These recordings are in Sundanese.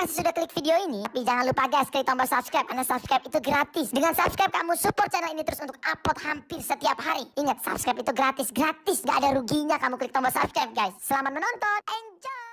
Terima kasih sudah klik video ini. Tapi jangan lupa guys, klik tombol subscribe karena subscribe itu gratis. Dengan subscribe kamu support channel ini terus untuk upload hampir setiap hari. Ingat, subscribe itu gratis, gratis. Gak ada ruginya kamu klik tombol subscribe guys. Selamat menonton, enjoy!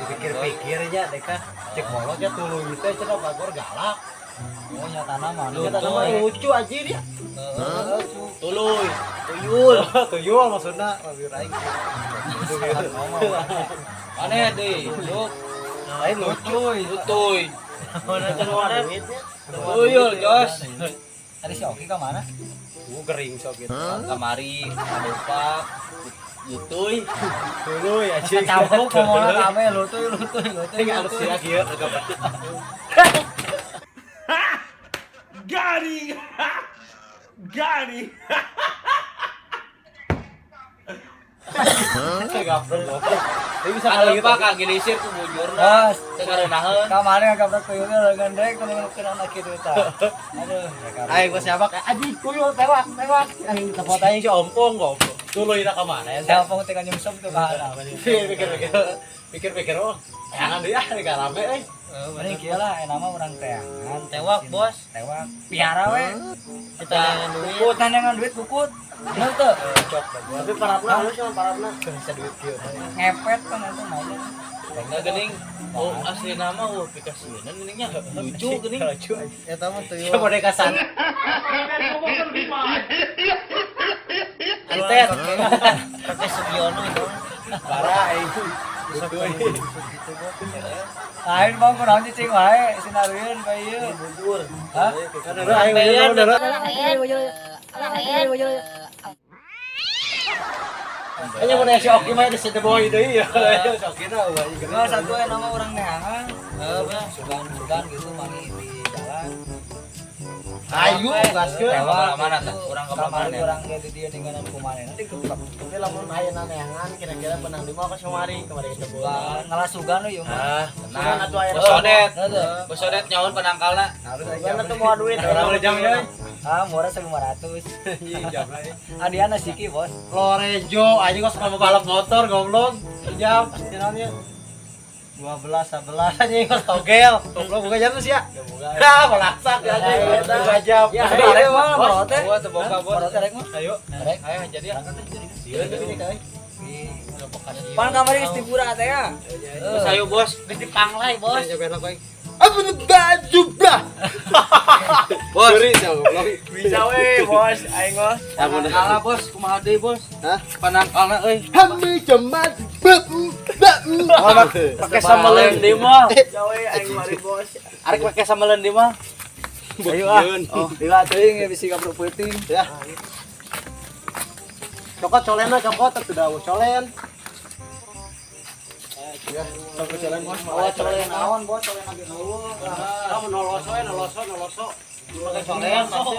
Dipikir-pikirnya deka cek molotnya tuluy teh cenah bagor galak. Oh nyatana mah nyatana mah lucu aja dia. Tuluy, tuyul. Tuyul maksudna lebih aing. Aneh deui, lu. Lain lucu, lutuy. Tuyul, Jos. Tadi si Oki ke mana? Gering sok gitu. Kamari, lupa. Lutuy, tuluy anjing. Campur ngomongna rame lutuy lutuy lutuy. Ini halus ya kieu agak Got him! Got him! Tapi bisa kalau gitu. Pak kagilisir ku bujurna. Teu ngarenaheun. Kamari ngagabrak tuyulna gandeng kudu kena kitu tah. Aduh, aing geus nyabak anjing tuyul tewak tewak. Aing tepot aing si ompong goblok. Tuluy na ka mana ya? Si ompong teh nyungsep tuh ka. Pikir-pikir oh, jangan deui ah rame euy. Mending kieu lah enak mah urang teangan. Tewak, Bos. Tewak. Piara we. Kita neangan duit. Kukut neangan duit kukut. Bener teu? Cocok. Tapi parapna halus mah parapna. Bisa duit kieu. Ngepet kan itu mah. Enggak geuning. Oh, asli nama oh pikasieun geuningnya. Lucu geuning. Lucu aja. Eta mah tuyul. Siapa boneka san? Antet. Pakai Sugiono itu. Parah aing. Lain bang kunaon cicing wae sinarueun ka ieu. Bujur. Hah? Aing Hanya mun si Oki mah di The Boy deui ya. Si Oki na euy. Enggak satu we nama urang neangan. Sugan-sugan gitu mangi di jalan. Ayo gaskeun. Tewak mana tah? Urang ka mana? Urang ge di dieu ninggalan kumanehna di keplak. Tapi lamun ayeuna neangan kira-kira benang di mah ka Sumari kamari kita bola. Ngalasugan we ieu mah. Ah, tenang. Atuh aya. Bosodet. Bosodet nyaun penangkalna. Sugan atuh moal duit. Urang jam ya. Ah, murah 1500. Adiana siki, Bos. Lorenzo anjing kok suka balap motor goblok. Jam naonnya? 12 11 anjing kok togel. Goblok buka jam sih ya. Ah, melaksak ya anjing. Buka jam. Ya, arek mah bro teh. Gua teu boga, Bos. Bro teh arek mah. Ayo. Arek. Ayo jadi ya. Pan kamari geus dipura teh ya. Terus ayo, Bos. Geus dipanglai, Bos. Bos. Bisa we, Bos. Aing mah. Panangkalna, Bos. Kumaha deui, Bos? Hah? Panangkalna euy. Pakai sambeleun deui mah. Bisa we aing mari, Bos. Arek pakai sambeleun deui mah. Ayo ah. Oh, lila teuing ya bisi kapruk peuting. Ya. Cokot colenna cokot atuh daun colen. Ya, cokot colen bos. Oh, colen naon, Bos? Colen lagi eueuh. Kamu noloso ya, noloso, noloso. Pakai colen, pasti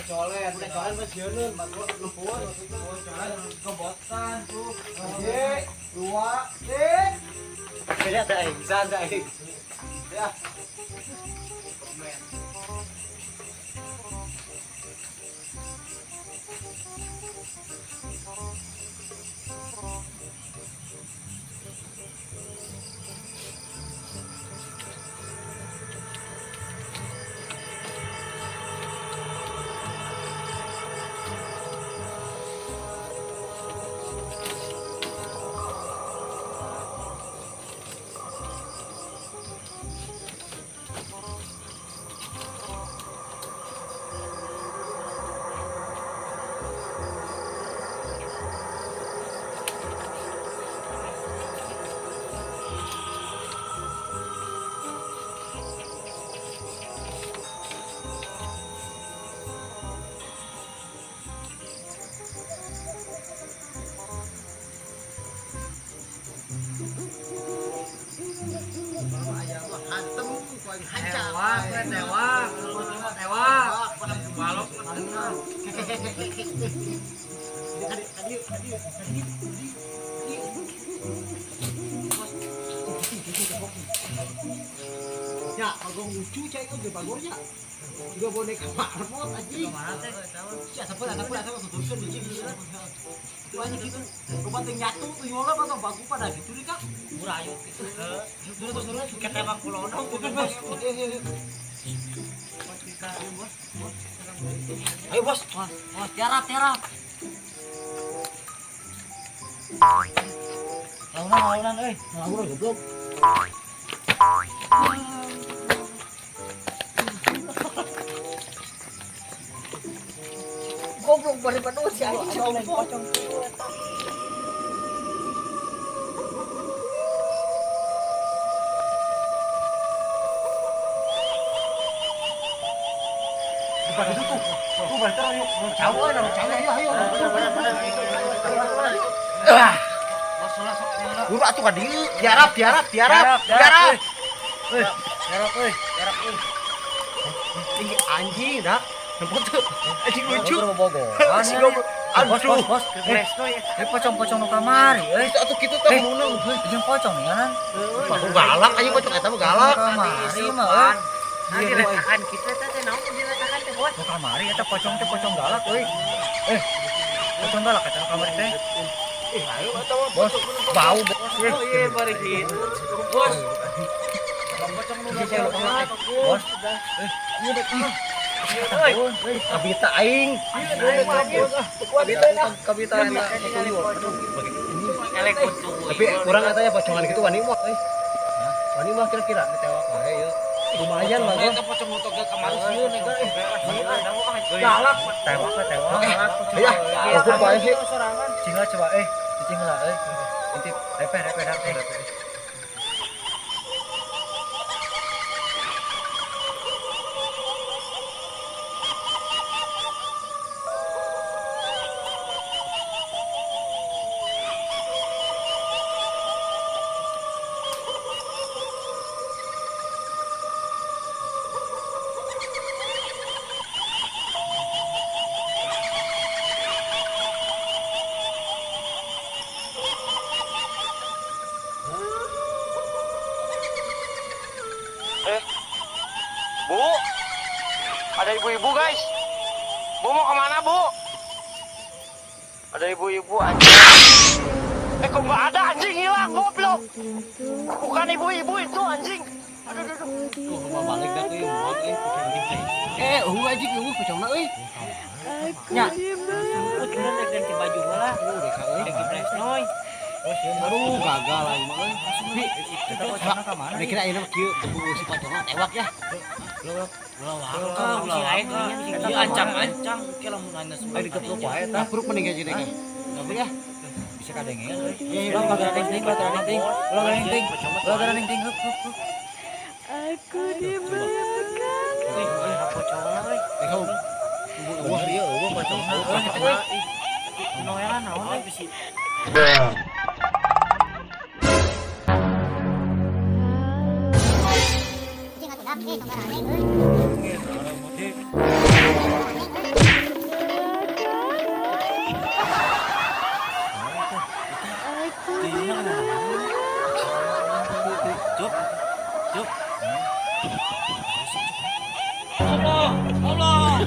colen. Pakai colen mah sieun, batu lempuan. Colen kebotan tuh. 1 2 3. Kayaknya ada aing, bisa ada aing. Ya. Tewak, tewak, tewak. Ya, bagong lucu cai oge bagornya. Juga boneka marmot anjing. Ya, sampun ada pun ada tutusan di sini. Itu aja gitu. Rupa teh nyatu tuh yola atau bagu pada gitu nih Kak. Murayut gitu. Terus terus ketewak kulonong Bos. Ayo bos. Bos, tiarap, tiarap. Launan, launan euy. Ngawur goblok. Goblok bari penuh si anjing pocong. Tuh, balik terus yuk. Jauh ayo, ayo, ayo. Buru atuh ka dieu. Tiarap, tiarap, tiarap, tiarap. Tiarap euy, tiarap euy. Tinggi anjing dah. Nempot tuh. Anjing lucu. Aduh, bos, bos. Eh, pocong-pocong nu kamari euy. Atuh kitu teh meunang. Jeung pocong nih kan. Aku galak anjing pocong eta mah galak. Kamari mah euy. Nah, diletakan kitu eta teh naon diletakan teh, Bos? Nu kamari eta pocong teh pocong galak euy. Eh, pocong galak eta nu kamari teh. Eh, ayo eta mah Bos, bau bos. Oh iya, bari kitu. Bos. Pocong nu galak. Bos. Eh, kabita aing. Kabita kabita eta. Elek kutu. Tapi kurang katanya pocongan gitu wani mah euy. Wani mah kira-kira ditewak wae ieu. Lumayan lah Eta pocong nu togel kamari sieun eta. Galak, tewak tewak. Ya, aku bae sih. Cing lah coba cicing lah euy. Intip, repeh repeh repeh. Bu, ada ibu-ibu guys. Bu mau kemana bu? Ada ibu-ibu anjing. Kok nggak ada anjing, hilang goblok. Bukan ibu-ibu itu anjing. Aduh, aduh, aduh. Kok mau balik dah euy, mau euy. Eueuh anjing eueuh pocongna euy. Nya. Kira naik ganti baju heula. Euy. Aduh, gagal aing mah euy. Bi, kira ayeuna mah kieu si pocongna tewak ya. Ulah waka, ieu ancang-ancang ke lamun anya Ayo digeplok wae tah. Pruk mending aja deh. Tapi ya bisa kadengean euy. Iya, Ulah garaning ting, ulah garaning ting. Ulah garaning ting. Ulah garaning ting. Hup hup hup. Aku di belakang. Euy, pocongna euy. Eh, kamu. Eueuh ieu eueuh pocongna. Eueuh. Noelan naon euy bisi. Anjing atuh dak, tong garaneng euy. Aku di belakang. Cup. Cup. Allah, Allah.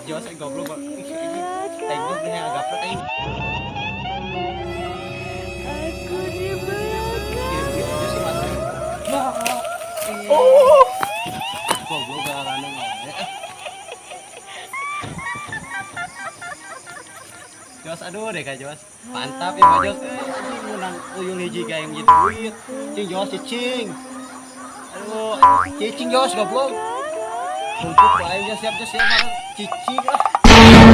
Jos goblok. Aing mah beli yang gaplek aing. Aku di belakang. Oh. Goblok garaneng wae. Jos aduh deh Kak Jos. Mantap ya Kak Jos. Anjing menang uyung hiji ga yang duit. Cing Jos cicing. Aduh, cicing Jos goblok. Untuk aing siap Jos siap cicing lah.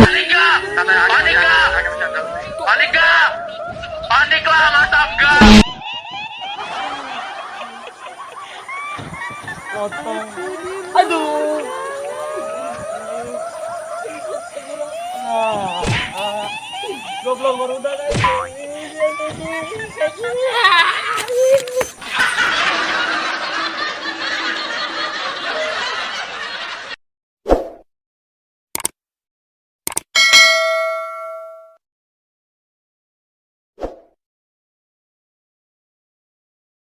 Panik gak? Panik gak? Panik lah, mantap gak? Potong. Aduh. Goblok baru udah.